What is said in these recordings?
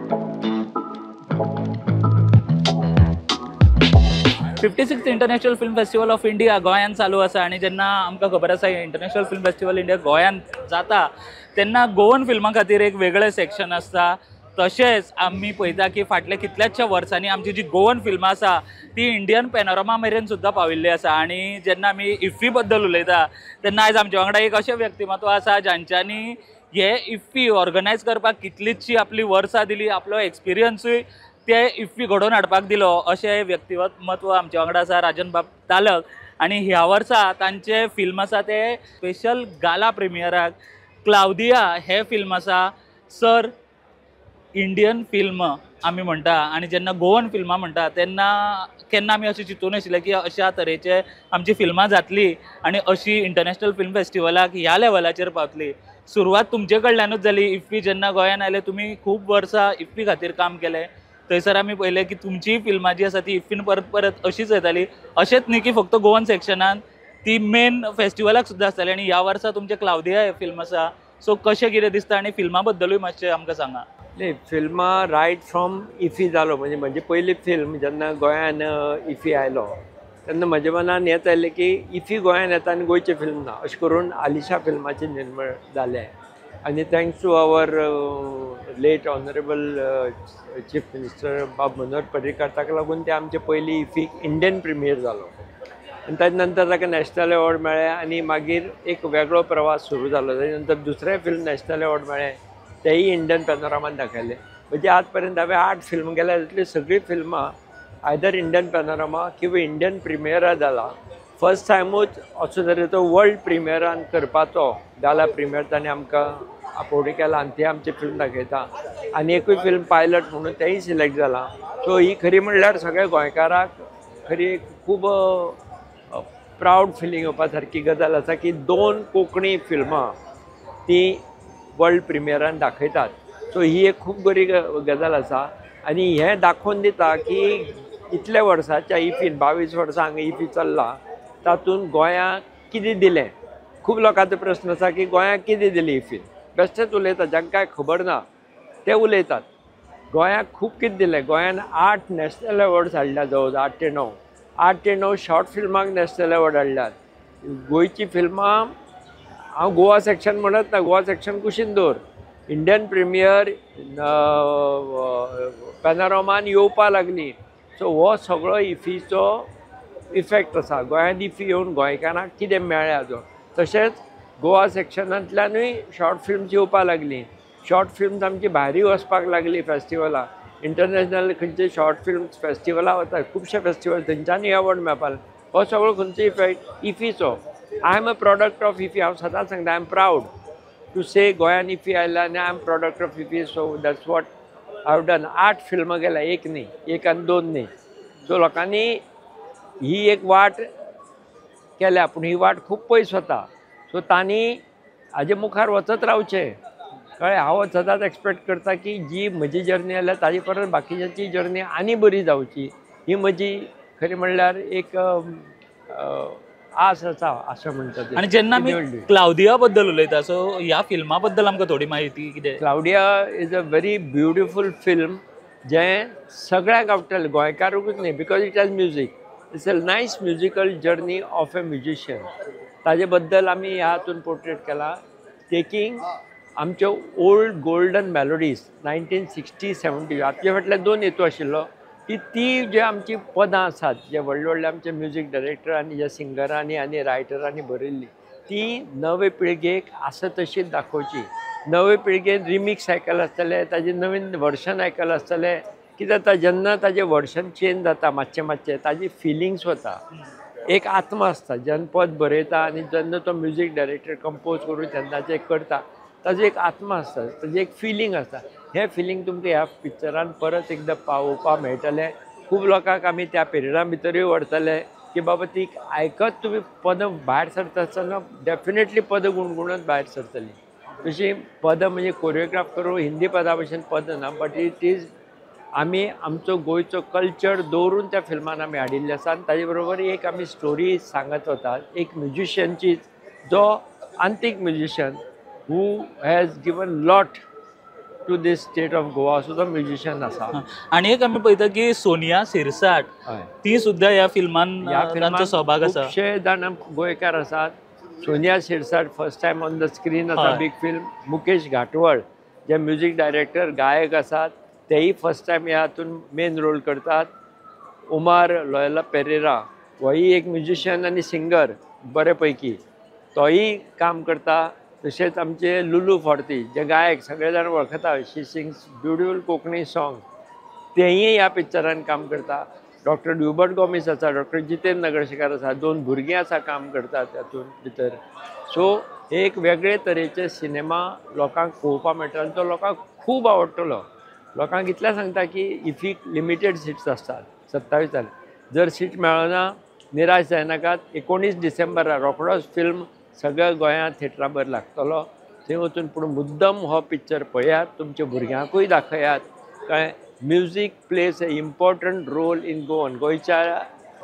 56th International Film Festival of India गोंयांत चालू आसा आनी जेन्ना आमकां खबर आसा इंटरनॅशनल फिल्म फेस्टिवल इंडिया गोंयांत जाता तेन्ना गोवन फिल्मां खातीर एक वेगळें सेक्शन आसता. तशेंच आमी पळयता की फाटल्या कितल्याचशा वर्सांनी आमची जी गोवन फिल्मां आसा ती इंडियन पॅनोरमा मेरेन सुद्दां पाविल्ली आसा. आनी जेन्ना आमी इफ्फी बद्दल उलयता तेन्ना आयज आमच्या वांगडा एक अशें व्यक्तिमत्व आसा जांच्यांनी हे इफ्फी ऑर्गनायज करपाक कितलीचशी आपली वर्सां दिली, आपलो एक्सपिरियन्सूय ते इफ्फी घडोवन हाडपाक दिलो, अशें व्यक्तिमत्व आमच्या वांगडा आसा राजन बाब तालक. आनी ह्या वर्सा तांचें फिल्म आसा तें स्पेशल गाला प्रिमियराक क्लावदिया हें फिल्म आसा. सर, इंडियन फिल्म आमी म्हणटा आनी जेन्ना गोवन फिल्मां म्हणटा तेन्ना केन्ना आमी अशें चिंतूं नाशिल्लें की अशा तरेचे आमची फिल्मां जातली आनी अशी इंटरनॅशनल फिल्म फेस्टिवलाक ह्या लेवलाचेर पावतली. सुरवात तुमचे कडल्यानूच जाली. इफ्फी जेन्ना गोंयान आयले तुमी खूब वर्सां इफ्फी खातीर काम केलें. थंयसर आमी पळयलें की तुमचीय फिल्मां जी आसा ती इफ्फीन परत परत अशीच येताली. अशेंच न्ही की फक्त गोवन सेक्शनान, ती मेन फेस्टिवलाक सुद्दां आसताली. आनी ह्या वर्सा तुमचें क्लावदिया हें फिल्म आसा, सो कशें कितें दिसता आनी फिल्मा बद्दलूय मातशें आमकां सांगा. न्ही, फिल्मां रायट फ्रॉम इफ्फी जालो, म्हणजे म्हजी पयली फिल्म जेन्ना गोंयान इफ्फी आयलो तेन्ना म्हज्या मनान हेंच आयलें की इफ्फी गोंयान येता आनी गोंयचें फिल्म ना, अशें करून आलिशा फिल्माचें निर्माण जालें. आनी thanks to our late honourable chief minister बाब मनोहर पर्रीकर, ताका लागून ते आमचे पयली इफ्फीक इंडियन प्रिमियर जालो आनी ताजे नंतर ताका नॅशनल एवॉर्ड मेळ्ळें आनी मागीर एक वेगळो प्रवास सुरू जालो. ताजे नंतर दुसरें फिल्म नॅशनल एवॉर्ड मेळ्ळें, तेय इंडियन पॅनोरामान दाखयलें. म्हणजे आज पर्यंत हांवें 8 फिल्म केल्या, तातूंतलीं सगळीं फिल्मां आयदर इंडियन पॅनोरामा किंवा इंडियन प्रिमियरा जाला. फर्स्ट टायमूच असो तरेचो वर्ल्ड प्रिमियरान करपाचो गाला प्रिमियर ताणें आमकां आपोवणें केलां आनी तें आमचें फिल्म दाखयता. आनी एकूय फिल्म पायलट म्हणून तेंय सिलेक्ट जालां. सो ही खरी म्हणल्यार सगळ्या गोंयकाराक खरी एक खूब प्रावड फिलींग येवपा सारकी गजाल आसा की 2 कोंकणी फिल्मां ती वर्ल्ड प्रिमियरान दाखयतात. सो ही एक खूब बरी गजाल आसा आनी हें दाखोवन दिता की इतल्या वर्साच्या इफ्फीन, 22 वर्सां हांगा इफ्फी चल्ला, तातूंत गोंयांक कितें दिलें. खूब लोकांचो प्रस्न आसा की गोंयांक कितें दिलें इफ्फीन. बेश्टेच उलयतात, जांकां कांय खबर ना ते उलयतात. गोंयांक खूब कितें दिलें. गोंयान 8 नॅशनल एवॉर्ड्स हाडल्या, जवळ 8 ते 9, 8 ते 9 शॉर्ट फिल्मांक नॅशनल एवॉर्ड हाडल्यात. गोंयची फिल्मां, हांव गोवा सेक्शन म्हणत ना, गोवा सेक्शन कुशीन दवर, इंडियन प्रिमियर पॅनोरमान येवपा लागली. सो हो सगळो इफ्फीचो इफेक्ट आसा. गोंयांत इफ्फी येवन गोंयकारांक कितें मेळ्ळें हाजो. तशेंच गोवा सेक्शनांतल्यानूय शॉर्ट फिल्म्स येवपा लागली. शॉर्ट फिल्म्स आमची भायरूय वचपाक लागली फेस्टिवलां, इंटरनॅशनल खंयचे शॉर्ट फिल्म्स फेस्टिवलां वतात, खुबशे फेस्टिवल थंयच्यानूय एवॉर्ड मेळपाक. हो सगळो खंयचो effect इफ्फीचो. I am a product of IFFI. हांव सदांच सांगता, I am proud to say गोंयान इफ्फी आयला आनी I am product of IFFI. So that's what I have done. 8 फिल्मां केल्या, एक न्ही, 1 आनी 2 न्ही. सो लोकांनी ही एक वाट केल्या, पूण ही वाट खूब पयस वता. सो तांणी हाजे मुखार वचत रावचें, कळ्ळें. हांव सदांच एक्सपेक्ट करता की जी म्हजी जर्नी आयल्या ताजे परस बाकीच्यांची जर्नी आनी बरी जावची, ही म्हजी खरी म्हणल्यार एक आस आसा अशें म्हणटा. आनी जेन्ना आमी क्लावदिया बद्दल उलयता, सो ह्या फिल्मा बद्दल आमकां थोडी म्हायती कितें. Claudia is a very beautiful film जें सगळ्यांक आवडटलें, गोंयकारूकूच न्ही, because it has music. It's a nice musical journey of a musician. ताजे बद्दल आमी ह्या हातून पोर्ट्रेट केला, टेकींग आमच्यो ओल्ड गोल्डन मेलोडीज 1960 70 आमचे फाटल्यान 2 हेतू आशिल्लो की ती जे आमची पदां आसात, जे व्हडले व्हडले आमचे म्युजीक डायरेक्टर आनी जे सिंगरांनी आनी रायटरांनी बरयल्ली ती नवे पिळगेक आसा तशीच दाखोवची. नवे पिळगेन रिमिक्स आयकलां आसतलें, ताजें नवीन वर्शन आयकलां आसतलें. कितें जाता जेन्ना ताजें वर्शन चेंज जाता मातशें मातशें, ताजी फिलिंग्स वता, एक आत्मा आसता. जेन्ना पद बरयता आनी जेन्ना तो म्युजीक डायरेक्टर कंपोज करून तेन्नाचें करता, ताजो एक आत्मा आसता, ताजी एक फिलींग आसता. हें फिलींग तुमकां ह्या पिक्चरान परत एकदां पावोवपाक मेळटलें. खूब लोकांक आमी त्या पिरियडा भितरूय व्हरतले की बाबा ती आयकत तुमी पदां भायर सरता आसतना डेफिनेटली पदां गुणगुणत भायर सरतली. तशी पदां म्हणजे कोरियोग्राफ करून हिंदी पदां भशेन पदां ना, बट it is आमी आमचो गोंयचो कल्चर दवरून त्या फिल्मान आमी हाडिल्लें आसा. आनी ताजे बरोबर एक आमी स्टोरी सांगत वतात, एक म्युजिशियनची, जो आंतीक musician who has given lot to this state of Goa असो तो म्युजिशियन आसा. आनी एक आमी पळयता की सोनिया सिरसाट ती सुद्दां ह्या फिल्मान तांचो सहभाग आसा. खुबशे जाण गोंयकार आसात. Sonia Shirsat first time on the screen आसा, बीग फिल्म. मुकेश घाटवळ जे म्युजीक डायरेक्टर गायक आसात तेय फर्स्ट टायम ह्या हातून मेन रोल करतात. उमार लॉयला पेरेरा होय एक म्युजिशियन आनी सिंगर बरे पैकी तोय काम करता. तशेंच आमचे लुलू फॉर्ती जे गायक सगळे जाण वळखता, she sings beautiful Konkani song, तेय ह्या पिक्चरान काम करता. डॉक्टर ड्युबर्ट गोमीस आसा, डॉक्टर जितेंद्र नगरशेकार आसा, 2 भुरगीं आसा काम करतात तातूंत भितर. सो हे एक वेगळे तरेचे सिनेमा लोकांक पळोवपाक मेळटा आनी तो लोकांक खूब आवडटलो. लोकांक इतलें सांगता की इफीक लिमिटेड सिट्स आसतात 27 तारीख, जर सीट मेळना निराश जायनाकात. 19 डिसेंबरा रोखडोच फिल्म सगळ्या गोंयांत थिएटराभर लागतलो, थंय वचून पूण मुद्दम हो पिक्चर पळयात, तुमच्या भुरग्यांकूय दाखयात. कळ्ळें? Music plays a important role in Goan. गोंयच्या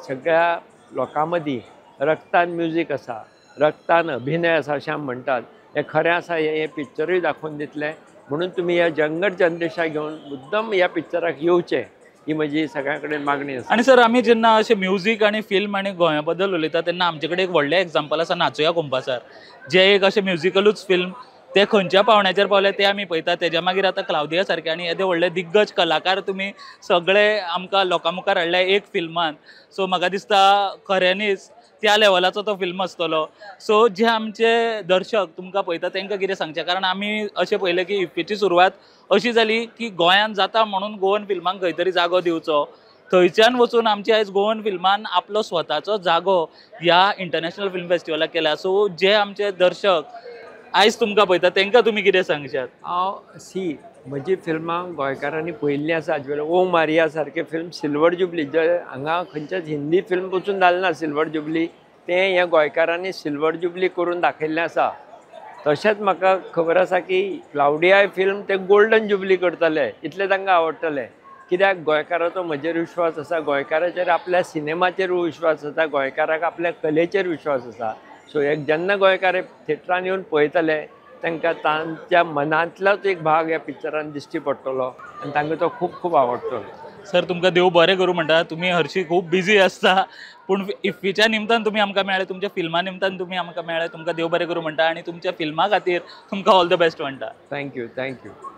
सगळ्या लोकां मदीं रक्तान म्युजीक आसा, रक्तान अभिनय आसा अशें आमी म्हणटात, हें खरें आसा, हें पिक्चरूय दाखोवन दितलें. म्हणून तुमी ह्या यंगर जनरेशनाक घेवन मुद्दम ह्या पिक्चराक येवचें ही म्हजी सगळ्यां कडेन मागणी आसा. आनी सर आमी जेन्ना अशें म्युजीक आनी फिल्म आनी गोंया बद्दल उलयता तेन्ना आमचे कडेन एक व्हडलें एग्जाम्पल आसा नाचोया कोंपासार, जें एक अशें म्युजिकलूच फिल्म ते खंयच्या पावण्याचेर पावले ते आमी पळयता. तेज्या मागीर आतां क्लावदिया सारके आनी येदे व्हडले दिग्गज कलाकार तुमी सगळे आमकां लोकां मुखार हाडले एक फिल्मान. सो म्हाका दिसता खऱ्यांनीच त्या लेवलाचो तो फिल्म आसतलो. सो जे आमचे दर्शक तुमकां पळयता तांकां कितें सांगचें, कारण आमी अशें पळयलें की इफ्फीची सुरवात अशी जाली की गोंयांत जाता म्हणून गोवन फिल्मांक खंय तरी जागो दिवचो, थंयच्यान वचून आमच्या आयज गोवन फिल्मान आपलो स्वताचो जागो ह्या इंटरनॅशनल फिल्म फेस्टिवलाक केला. सो जे आमचे दर्शक आयज तुमकां पळयता तांकां तुमी कितें सांगशात? हांव सी म्हजी फिल्मां गोंयकारांनी पळयल्लीं आसा आजवेर. ओ मारिया सारकें फिल्म सिल्वर जुबली, जे हांगा खंयच्याच हिंदी फिल्म पसून जालें ना सिल्वर जुबली, तें ह्या गोंयकारांनी सिल्वर जुबली करून दाखयल्लें आसा. तशेंच म्हाका खबर आसा की क्लावडिया फिल्म ते गोल्डन जुबली करतले, इतलें तांकां आवडटलें. कित्याक गोंयकाराचो म्हजेर विश्वास आसा, गोंयकाराचेर आपल्या सिनेमाचेर विश्वास आसा, गोंयकाराक आपल्या कलेचेर विश्वास आसा. सो एक जेन्ना गोंयकार थिएटरान येवन पळयतले तांकां तांच्या मनांतलोच एक भाग ह्या पिक्चरान दिश्टी पडटलो आनी तांकां तो खूब खूब आवडटलो. सर तुमकां देव बरें करूं म्हणटा. तुमी हरशीं खूब बिजी आसता पूण इफ्फीच्या निमतान तुमी आमकां मेळ्ळे, तुमच्या फिल्मा निमतान तुमी आमकां मेळ्ळे, तुमकां देव बरें करूं म्हणटा आनी तुमच्या फिल्मा खातीर तुमकां ऑल the best म्हणटा. Thank you, thank you.